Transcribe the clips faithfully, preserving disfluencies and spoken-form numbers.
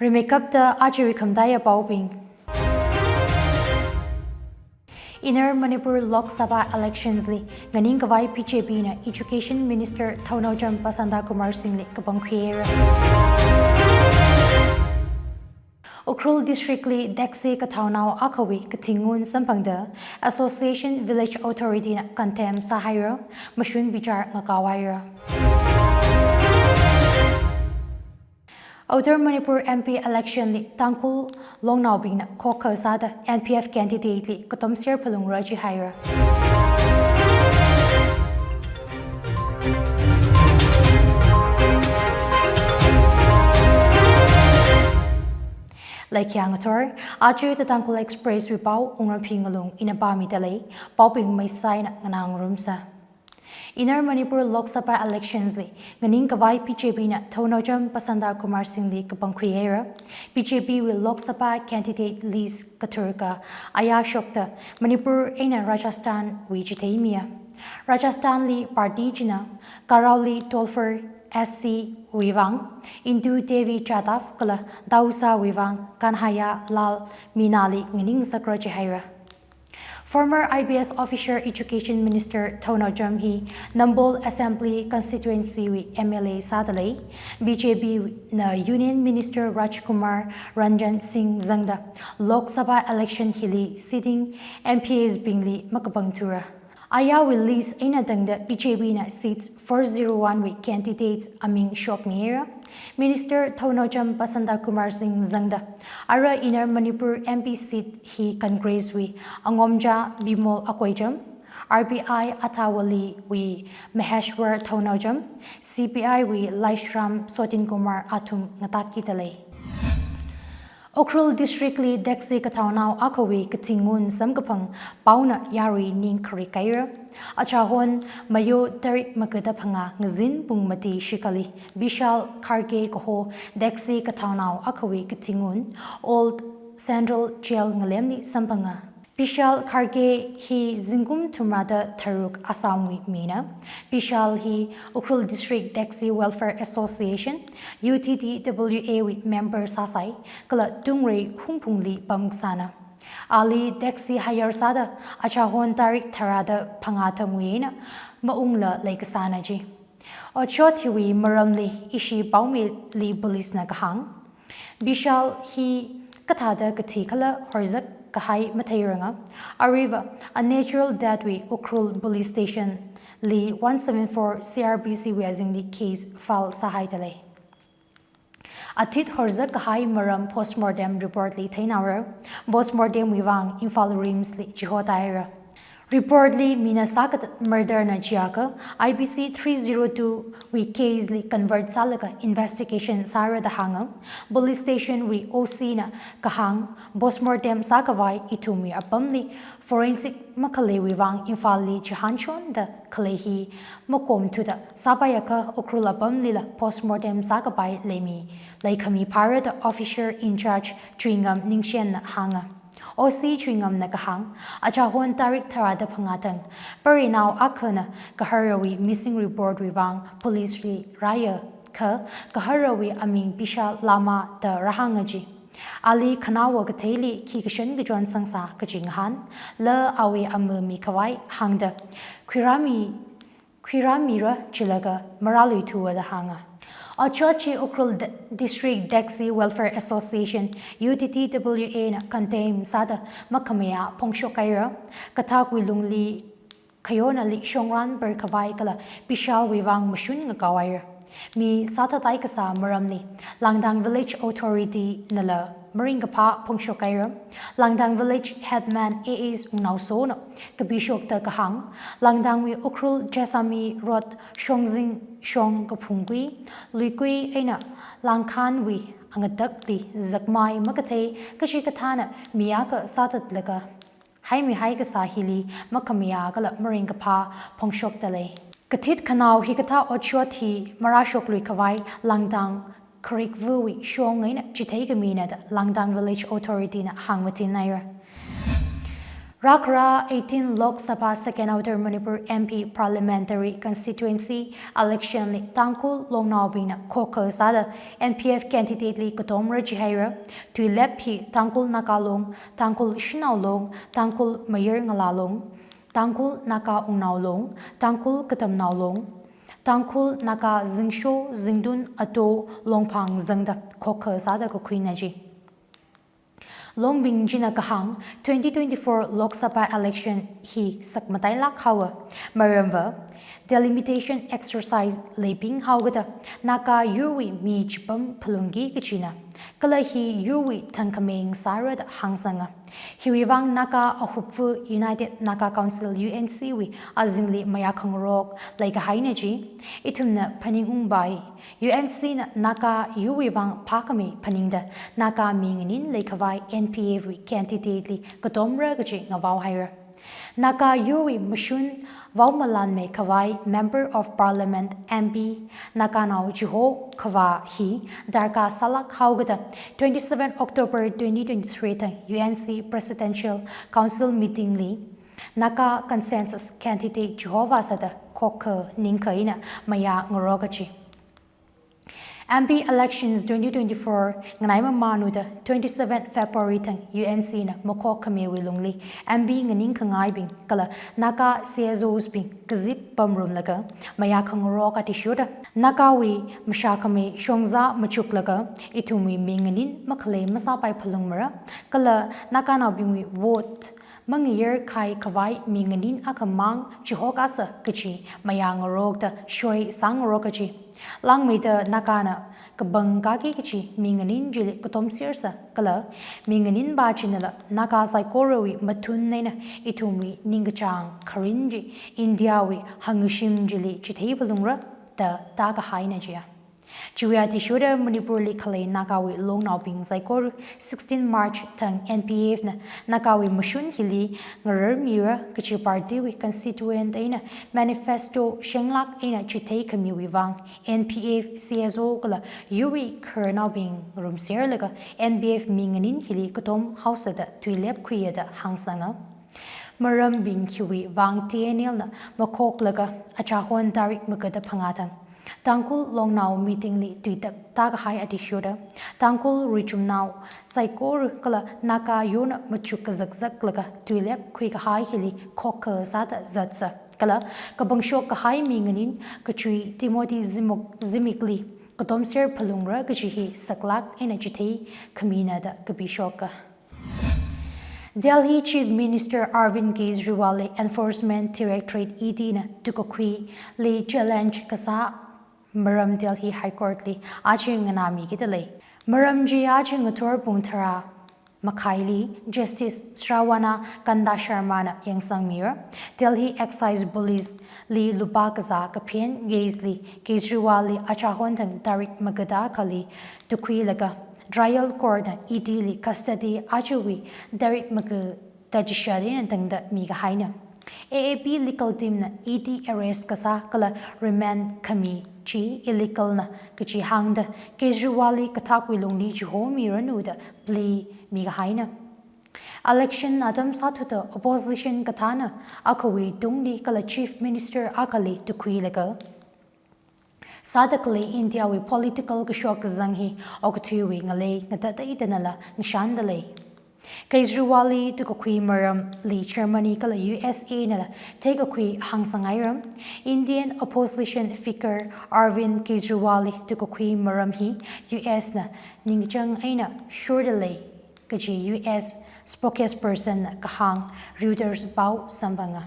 Rimeikapta aja khamtaiya paobing. Inner Manipur Lok Sabha elections li nganingkhavai B J P na Education Minister Thounaojam Basanta Kumar Singh li kapangkhuihaira. Ukhrul District li taxi kathaonao akhawui kathingun samphangda Association Village Authority na condemn sāhaira, mashun bichar ngakaohaira. Outer Manipur M P election li Tangkhul longnaobingna khokha sāda N P F candidate li katomser phalungra jihaira. Laikhia ngathor, aja The Tangkhul Express wui pao Wungramphi Ngalung ina pāmida lei, paobing maisaina nganāngarumsa. Inner Manipur Lok Sabha elections li nganingkhavai B J P na Thounaojam Basanta Kumar Singh li kapangkhuihaira. B J P wui Lok Sabha candidate list kathurka ayā shokta Manipur eina Rajasthan wui chitheimiya. Rajasthan li party china Karauli Tolfer S C wui vang Indu Devi Jadhav kala Dausa wui vang Kanhaiya Lal Meena li nganingsakra jihaira. Former I P S officer Education Minister Thounaojam hi Nambol Assembly Constituency wui M L A sāda lei. B J P na Union Minister Rajkumar Ranjan Singh zangda Lok Sabha election hili sitting M P As bingli makapangthura. Ayāwui list eina tangda B J P na seats four zero one wui candidate aming shokmihaira. Minister Thounaojam Basanta Kumar Singh zangda ara Inner Manipur M P seat hi Congress wui Angomja Bimol Akoijam, R P I Athawale wui Maheshwar Thounaojam, C P I wui Laishram Sotin Kumar athum ngatākida lei. Ukhrul District li taxi kathaonao akhawui kathingun samkaphang paona yarui ning kharik kahaira. Achahon Mayo tarik magada phangā ngazin pung mati shikhali Bishal Kharge kaho taxi kathaonao akhawui kathingun Old Central Jail ngalemli samphanga. Bishal Kharge hi zingkum thumrada tharuk Assam wui mina. Bishal hi Ukhrul District Taxi Welfare Association, U T T W A wui member sāsai, kala Tungrei Hungphungli pamkasāna. Ali taxi hire sāda achahon tarik tharada phangā thangwui eina maungla leikasāna ji. Otshot hiwui maramli ishi paomili police na kahāng, Bishal hi kathāda kathi khala horzak kahai matheiranga, aruiva a natural death wui Ukhrul Police Station li one seven four C R P C wui azingli case file sāhaida lei. Athit horzak kahai maram postmortem report li theinaora, postmortem wui vang Imphal RIMS li chihotaira. Report li mina sākata murder na jiakha I P C three zero two wui case li convert sālaga investigation sāra da hānga. Police station wui O C na kahāng, postmortem sākhavai ithumwui apamli forensic makhaleiwui vang Imphal li chihānshonda khalei hi makomthuda sāpaiakha Ukhrul apamlila postmortem sākapai leimi, leikhami phāra da officer in charge Chuingam Ningshen na hānga. O C Chuingam na kahāng, achahon tarik tharada phangā thang, parinao akhana gaharawui missing report wui vang police li rāya kha gaharawui aming Bishal Lama da rāhānga ji. Ali khanaowa katheili khi kashan kachon sangsa kaji ngahān, la awui ama mikhavai hāngda khuirāmi, khuirāmira chilaga marāluithuwa da hānga. Otshot chi Ukhrul D-, District Taxi Welfare Association, U T T W A na condemn sāda makhamayā phongshok kahaira. Kathakwui lungli khayonali shongran perkhavai kala Bishal wui vang mashun ngakaohaira. Mi sāthatai kasā maramli Langdang Village Authority nala maringkaphā phongshok kahaira. Langdang Village Headman A S Wungnaoso na kapishokta kahāng, Langdangwui Ukhrul Jessami Road shongzing shong kaphungkui, luikui eina Langkhanwui angatakli zakmai makathei kachikathāna mi akha sāthatlaga haimihai kasā hili makhamayā kala maringkaphā phongshokta lei. Kathit khanao hikathā otshot hi marāshokluikhavai Langdang kharikvawui shong eina chithei kamina da Langdang Village Authority na hāngmatinhaira. Rākhara eighteen Lok Sabha Second Outer Manipur M P Parliamentary Constituency election li Tangkhul longnaobingna khokha sāda N P F candidate li katomra jihaira. Tuilep hi Tangkhul Naga Long, Tangkhul Shanao Long, Tangkhul Mayar Ngala Long, Tangkhul Naga Wungnao Long, Tangkhul Katamnao Long, Tangkhul Naga Zingsho, Zingtun, Ato, Longphang zangda khokha sāda kakhuina ji. Longbing china kahāng, twenty twenty-four Lok Sabha election hi sakmatailāk haowa. Maramva, delimitation exercise leibing haokida, Naga yurwui mi chipam phalungki kachina. Kala hi yurwui thangkhamei sāra da hāngsanga. Hiwui vang Naga ahupfu United Naga Council U N C wui azingli mayākhangarok leikahaina ji. Ithumna phaningungpai. U N C na Naga yurwui vang phākhamei phaningda Naga mi nganin leikhavai N P F wui candidate li katomra kaji ngavaohaira. Naga yurwui mashun vaomalanmeikhavai Member of Parliament M P Naganao chihokhavā hi darkar sālāk haokida twenty-seven October twenty twenty-three thang U N C Presidential Council meeting li Naga consensus candidate chihovā sāda khokha ningkha eina mayāngaroka ji. M P elections twenty twenty-four nganai mamānluida twenty-seven February thang U N C na makhokhameiwui lungli M P nganingkhangaibing kala Naga C S Os bing kazip pamrumlaga mayākhangarok athishurda Nagawui mashākhamei shongza machuklaga ithumwui mi nganin makhalei masāpai phalungmara kala Naganaobingwui vote mangayar khaikhavai mi nganin akhamang chihokasa kaji mayāngarokda shoi sāngaroka ji. Langmeida Nagana kapangkaki kaji mi nganin chili katomsersa kala mi nganinpa chinala Naga saikorawui mathun eina ithumwui ningkachāng kharing chi India wui hāngshim chili chithei phalungra da tākahaina jiya. Chiwui athishurda Manipur li khalei Nagawui longnaobing saikora sixteen March thang N P F na Nagawui mashun hili ngararmira kaji party wui constituent eina manifesto shenglāk eina chitheikhamiwui vang N P F C S O kala yurwui khararnaobing ngarumserlaga N P F mi nganin hili katom haosāda tuilepkhuiya da hāngsanga. Marambing hiwui vang T N L na makhoklaga achahon tarik magada phangā thang Tangkhul longnao meeting li tuitak tākahai athishurda Tangkhul richumnao saikora kala Naga yurna machuk kazakzaklaga tuilepkhui kahai hili khokha sāda zatsa kala kapangshok kahai mi nganin kachui Timothy Zimik, Zimik li katomser phalungra kaji hi saklāk eina chitheikhamina da kapishoka. Delhi Chief Minister Arvind Kejriwal li Enforcement Directorate E D na tukakhuili challenge kasā maram Delhi High Court li aja nganāmikida lei. Maram chi aja ngathor pung tharā makhaili Justice Shravana Kanta Sharma na yangsangmira. Delhi Excise Police li lupā kazā kaphen case li Kejriwal li achahon thang tarik magada akhali tukhuilaga trial court na E D li custody ajawui tarik magada chishat eina tangda mikahaina. A A P legal team na E D arrest kasā kala remand khami chi illegal na kaji hāngda Kejriwal li kathakwui lungli chihomiranu da plea mikahaina. Election atam sāthuda opposition kathāna akhawui tungli kala Chief Minister akhali tukhuilaga sāda khalei India wui political kashok kazang hi okathuiwui ngalei ngatat eina tanala ngashanda lei. Kejriwal li tukakhui maramli Germany kala U S A nala theikakhui hāngsanghaira. Indian opposition figure Arvind Kejriwal li tukakhui maram hi U S na ningchāng eina shurda lei kaji U S spokesperson na kahāng Reuters pao samphanga.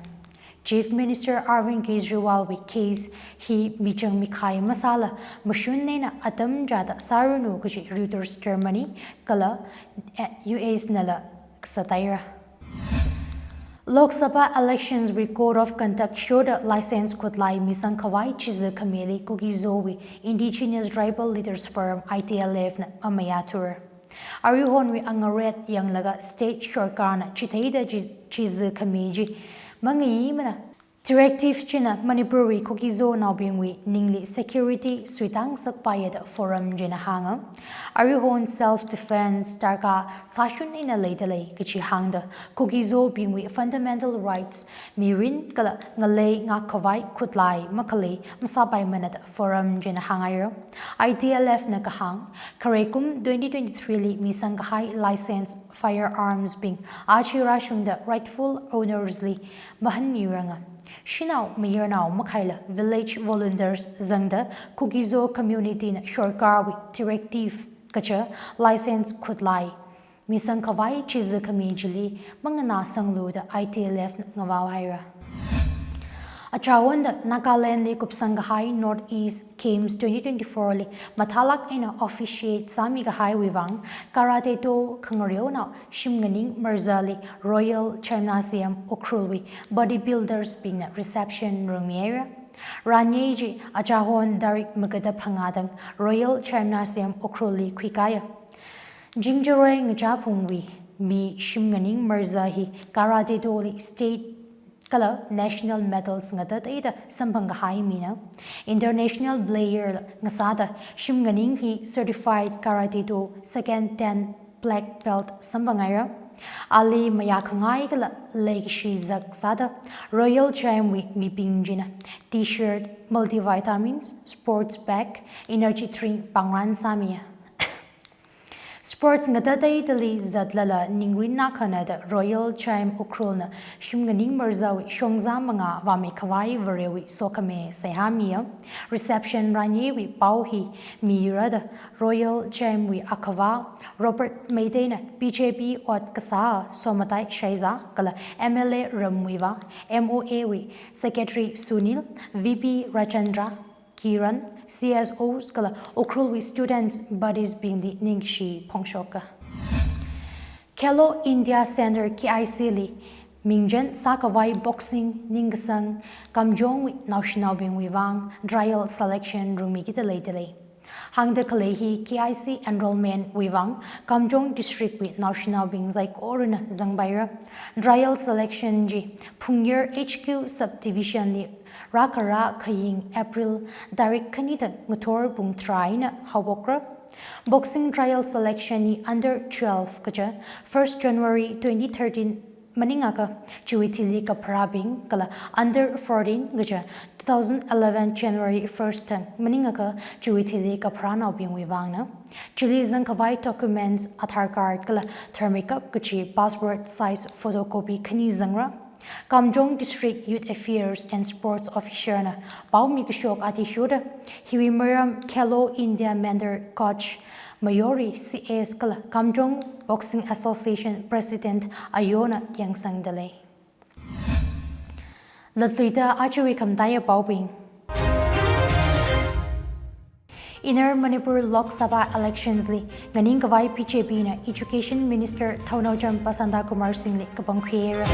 Chief Minister Arvind Kejriwal wui case hi michang mikhai masāla mashun eina atam chāda sāranu kaji Reuters Germany kala, eh, U S nala kasā taira. Lok Sabha elections wui code of conduct shurda license khutlai misangkhavai chizakhamili Kuki-Zo wui Indigenous Tribal Leaders Forum, I T L F na mamayāthura. Aruihonwui angaret yanglaga state sorkarna chitheida chi-, chizakhami chi mangaimana Directive china Manipurwui Kuki-Zo naobingwui ningli security suitang sakpaiya da forum china hānga. Aruihon self defense darkar sāshun eina leidalei kachi hāngda Kuki-Zo bingwui fundamental rights mirin kala ngalei ngakkhavai khutlai makhalei masāpaimana da forum china hānghaira. I T L F na kahāng, khare kum twenty twenty-three li misang kahai license firearms bing aja rāshungda rightful owners li mahanmiranga. Shanao mayarnao makhaila village volunteers zangda Kuki-Zo community na sorkarwui directive kaja license khutlai misang khavai chiza khami chili manganāsanglu da I T L F na ngavaohaira. Achāwon da Nagaland li kupsang kahai North East Games twenty twenty-four li mathālāk eina officiate sāmi kahaiwui vang Karate Do khangareonao Shimnganing Marzali Royal Gymnasium Ukhrulwui bodybuilders bingna reception rungmihaira. Ranye chi achāwon tarik magada phangā tang Royal Gymnasium Ukhrulli khuikāya. Jingjaroi ngachāphungwui mi Shimnganing Marza hi Karate Do li state kala national medals ngatateida samphang kahai mina. International player ngasāda Shimnganing hi certified Karate Do second dan black belt samphanghaira. Ali mayākhangai kala leikashi zak sāda Royal Gym wui mibing china T-shirt, multivitamins, sports bag, energy drink pāngran sāmiya. Sports ngatateidali zatlala ningrin nakhana da Royal Gym Ukhrul na Shimnganing Marzawui shongza mangā vāmi khavai Varewui sokhami seihāmiya. Reception ranyewui pao hi mira da Royal Gym wui akhava Robert Meitei na B J P ot kasā Somatai Shaiza kala M L A Ramwiva, M O A wui Secretary Sunil, V P Rajendra, Kiran, C S Os kala Ukhrulwui students bodies bingli ningshi phongshoka. Khelo India Center K I C li mingchen sākhavai boxing ningkasang Kamjongwui naoshinaobingwui vang trial selection rungmikida leidalei. Hāngda khalei hi K I C enrollment wui vang Kamjong district wui naoshinaobing saikorana zangpaira. Trial selection chi Phungyar H Q subdivision li rākharā khaying April tarik khani tang ngathor pung tharā eina haophokra. Boxing trial selection hi under twelve kaja first January twenty thirteen maningakha chiwui thili kapharābing kala under fourteen kaja two thousand eleven January first tang maningakha chiwui thili kapharānaobingwui vangna. Chili zangkhavai documents Aadhaar card kala tharmeikap kachi passport size photocopy khani zangra. Kamjong District Youth Affairs and Sports Officer na paomi kashok athishurda, hiwui maram Khelo India Mentor Coach Mayori C S kala Kamjong Boxing Association President Ayona yangsangdalei. Latluida ajawui khamataiya paobing. Inner Manipur Lok Sabha elections li nganingkhavai B J P na Education Minister Thounaojam Basanta Kumar Singh li kapangkhuihaira.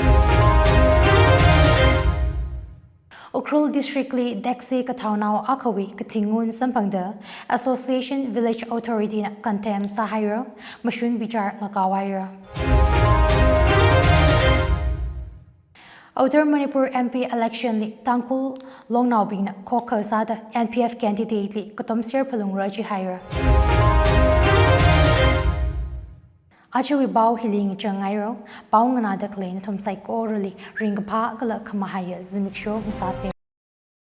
Ukhrul District li taxi kathaonao akhawui katingun samphangda Association Village Authority na condemn sāhaira, mashun bichar ngakaohaira. Outer Manipur M P election li Tangkhul longnaobingna khokha sāda N P F candidate li katomser phalungra jihaira. Ajawui pao hili ngachang ngairo, pao nganāda khalei nathum saikorali ringkaphā kala khamahaiya zimiksho ngasāse.